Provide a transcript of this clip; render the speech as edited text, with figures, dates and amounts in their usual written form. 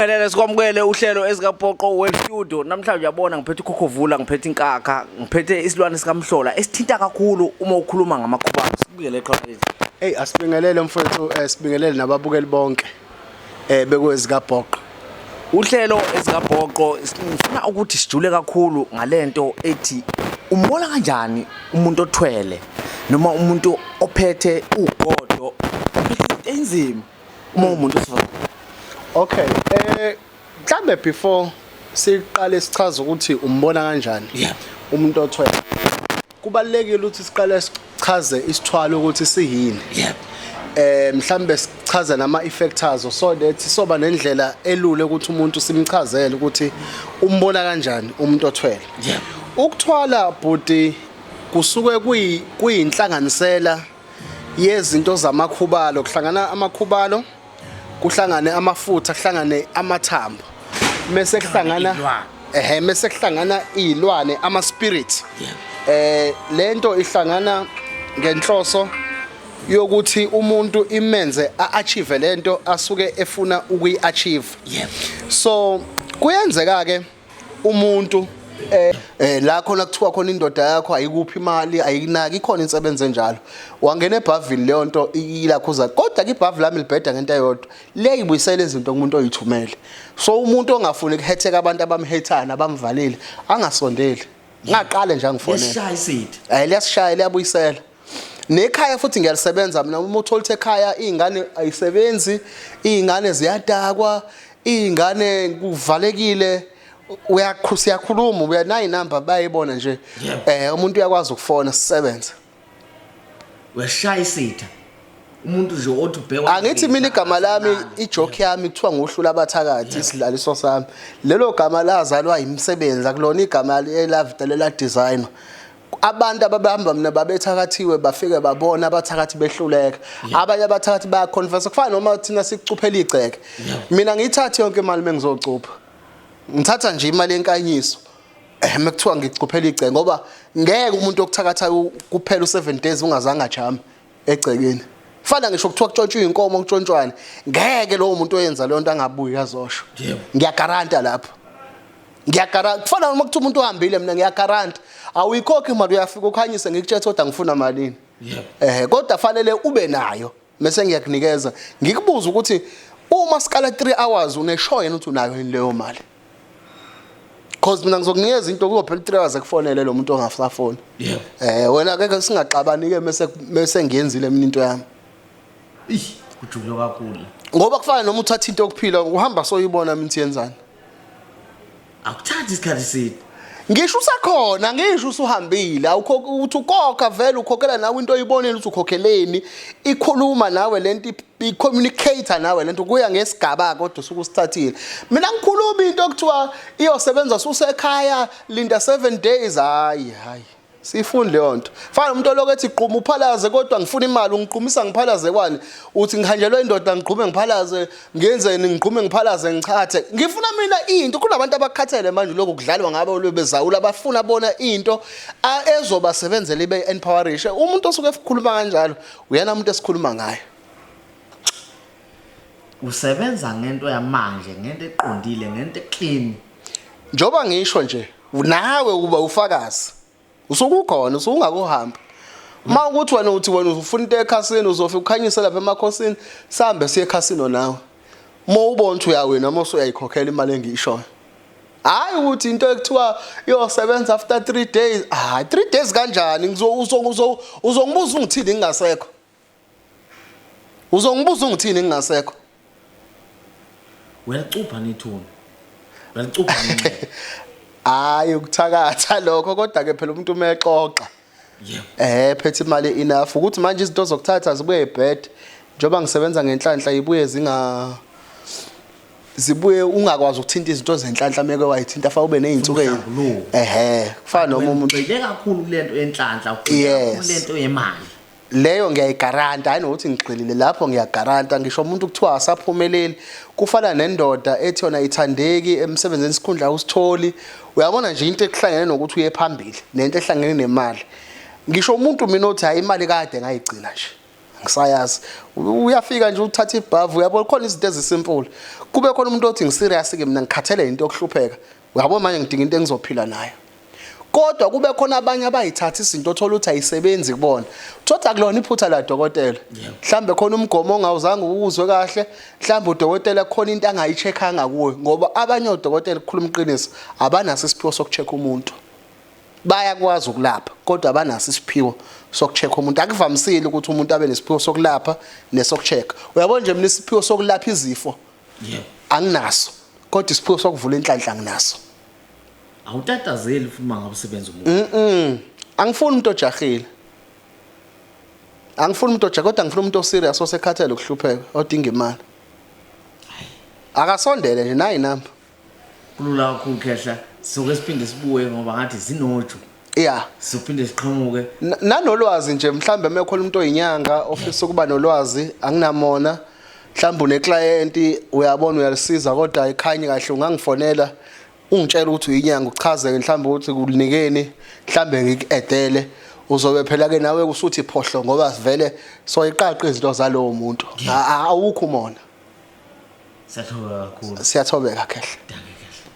Sibingelele, sikwamukele uhlelo ezikaPoqo World Studio. Namhlanje uyabona ngiphethe ukhokhovula, ngiphethe inkakha, ngiphethe isilwane sikamhlola esithinta kakhulu uma ukhuluma ngamakhubalo. Sikubingelele, qhawe lethu. Hey, asibingelele mfowethu, sibingelele nababukeli bonke bekwezikaBhoqo. Uhlelo ezikaBhoqo, ngifuna ukuthi sijule kakhulu ngalento ethi umbona kanjani umuntu othwele noma umuntu ophethe ugodo, ophethe into enzima uma umuntu osifazane. Okay, mhlambe before siqale sichaze ukuthi umbona kanjani umuntu othwele, kubalekile ukuthi siqale sichaze isithwalo ukuthi siyini. Mhlambe sichaze nama effectors so that soba nendlela elula ukuthi umuntu simchazele ukuthi umbona kanjani umuntu othwele. Ukuthwala, bhuti, kusuke kuyinhlanganisela yezinto zamakhubalo, kuhlangana amakhubalo, kuhlangane amafutha, kuhlangane amathambo, mase kuhlangana Iy'lwane. Mase kuhlangana izilwane, ama spirit. Lento ihlangana ngenhloso yokuthi umuntu imenze a-achieve lento asuke efuna ukuyi-achieve. So kuyenzeka ke umuntu la khona kuthiwa khona indoda yakho ayikuphi imali, ayikunaki, ikhona insebenzo enjalo, wangena ebhavini, leyo nto ilakhuza. Kodwa ke ibhavi lami libheda ngento eyodwa le, ibuyisela izinto kumuntu oyithumele. So umuntu ongafuni kuhetheka abantu abamhethana abamvalile angasondeli, ngaqale nje angifonele. Yesishaya isitha. Liyasishaya, liyabuyisela. Nekhaya futhi ngiyalisebenza mina. Uma uthola ukuthi ekhaya iy'ngane ayisebenzi, iy'ngane ziyadakwa, iy'ngane kuvalekile, siyakhuluma, uyanayo inamba, bayayibona nje. Umuntu uyakwazi ukufona sisebenze. Uyashaya isitha. Umuntu nje othi ubhekwa. Angithi mina igama lami, ijoke yami kuthiwa nguhlula abathakathi, isidlaliso sami. Lelo gama lazalwa imisebenzi, akulona igama elavele la designer. Abantu ababehamba mina babethakathiwe, bafike babona abathakathi behluleka, abanye abathakathi bayaconfess. Kufana noma thina sikucuphela igceke, mina ngiyithathe yonke imali mengizocupha, ngithatha nje imali yenkanyiso mekuthiwa ngicuphela igceke, ngoba ngeke umuntu okuthakatha kuphela u7 days ungazange ajame egcekeni. Fana ngisho kuthiwa kutshontshwa inkomo, kutshontshwane, ngeke lowo muntu oyenza leyo nto angabuyi azosho. Ngiyagaranta lapho, ngiyagaranta. Kufana noma kuthiwa umuntu uhambile, mina ngiyagaranta, awuyikhokhi imali, uyafika ukhanyise, ngikutshela kodwa ngifuna malini. Kodwa fanele ube nayo, mase ngiyakunikeza, ngikubuza ukuthi uma sikala 3 hours uneshow yena ukuthi unayo yini leyo mali, 'cause mina ngizokunikeza into, kuzophela 3 hours ekufonele lo muntu ongasafoni. Wena ke singaxabani ke mase ngiyenzile mina into yami. Ih, kujule kakhulu. Ngoba kufana noma uthatha into yokuphila uhamba, soyibona mina ukuthi yenzani. Akuthathi isikhathi eside. Ngisho usakhona, ngisho usuhambile, awukho uthi ukokha, vele ukhokhela nawe into oyibonile ukuthi ukhokheleni. Ikhuluma nawe lento, i-communicate nawe lento, kuya ngesigaba kodwa usuke usithathile. Mina ngikhuluma into okuthiwa iyosebenza susekhaya, linda 7 days, hayi hayi, sifundi leyo nto. Fana umuntu oloko ethi gquma uphalaze, kodwa ngifuna imali, ungiqhumisa ngiphalaze kwani? Uthi ngihanjelwe indoda, ngigqume ngiphalaze, ngenzeni? Ngigqume ngiphalaze, ngichathe. Ngifuna mina into. Kunabantu abakhathele manje lokhu kudlalwa ngabo bezawula, bafuna bona into ezobasebenzela, ibe empowerishe. Umuntu osuke ekhuluma kanjalo uyena umuntu esikhuluma ngayo. Usebenza ngento yamanje, ngento eqondile, ngento eclean. Njoba ngisho nje nawe uba ufakazi, usukukhona, usukungakuhamba. Uma ukuthi wena uthi wena ufuna into ekhasini, uzofika ukhanyise lapha emakhosini, sihambe siye ekhasino nawe. Uma ubona ukuthi uyawina, uma usuyayikhokhela imali engiyishoyo. Hayi ukuthi into ekuthiwa iyosebenza after 3 days. Hayi, 3 days kanjani? Uzongibuza ungithini ngingasekho? Uzongibuza ungithini ngingasekho? Uyalicupha nethuna. Uyalicupha nenxeba. Hayi, ukuthakatha lokho, kodwa ke phela umuntu uma exoxa phethe imali enough ukuthi manje izinto zokuthatha zibuye ibed, njengoba ngisebenza ngenhlanhla, ibuye zinga zibuye ungakwazi ukuthinta izinto zenhlanhla. Meke wayithinta, fa ube nezinsuku Umhlambuluko. Kufana noma umuntu Ugxile kakhulu kulento yenhlanhla, ugxile kakhulu lento yemali. Leyo ngiyayigaranta, hayi nokuthi ngigxilile lapho, ngiyagaranta. Ngisho umuntu kuthiwa asaphumeleli, kufana nendoda ethi yona ithandeki emsebenzini, isikhundla usitholi, uyabona nje into ekuhlangene nokuthi uye phambili nento ehlangene nemali. Ngisho umuntu mina othi hayi, imali kade ngayigcina nje. Ngisayazi. Uyafika nje uthatha ibhavu uyabona khona izinto ezisimple. Kube khona umuntu othi ngiserious ke mina ngikhathele into yokuhlupheka. Uyabo manje ngidinga into engizophila nayo. Kodwa kube khona abanye abayithatha izinto othola ukuthi ayisebenzi kubona. Uthola akulona iphutha la dokotela. Mhlambe khona umgomo ongawuzange uwuzwe kahle, mhlambe udokotela khona into angayi-checkanga kuwe ngoba abanye odokotela kukhuluma iqiniso abanaso isiphiwo soku-check umuntu. Bayakwazi ukulapha kodwa abanaso isiphiwo soku-check umuntu. Akuvamisile ukuthi umuntu abe nesiphiwo sokulapha nesoku-check. Uyabona nje mina isiphiwo sokulapha izifo anginaso kodwa isiphiwo sokuvula inhlanhla nginaso. Awutatazeli futhi uma ngabe usebenza umuntu. Mhm. Angifuni umuntu ojahile. Angifuni umuntu ojaha kodwa ngifuna umuntu oserious osekhathele ukuhlupheka odinga imali. Akasondele nje nayi number. Kulula kakhulu khehla. Soke siphinde sibuye ngoba ngathi zinoju. Yeah. Sizophinde siqhamuke. Nanolwazi nje mhlambe mekhona umuntu oyinyanga ofisa ukuba nolwazi anginamona. Mhlawumbe uneclient uyabona uyalisiza kodwa ayikhanye kahle ungangifonela ungitshela ukuthi uyinyanga uchazeke mhlawumbe ukuthi kulinikeni mhlawumbe ngiku-edele uzobe phela ke nawe usuthi phohlo ngoba vele soyiqaqa izinto zalowo muntu awukho umona Siyathobeka kakhulu. Siyathobeka khehla. Dankie khehla.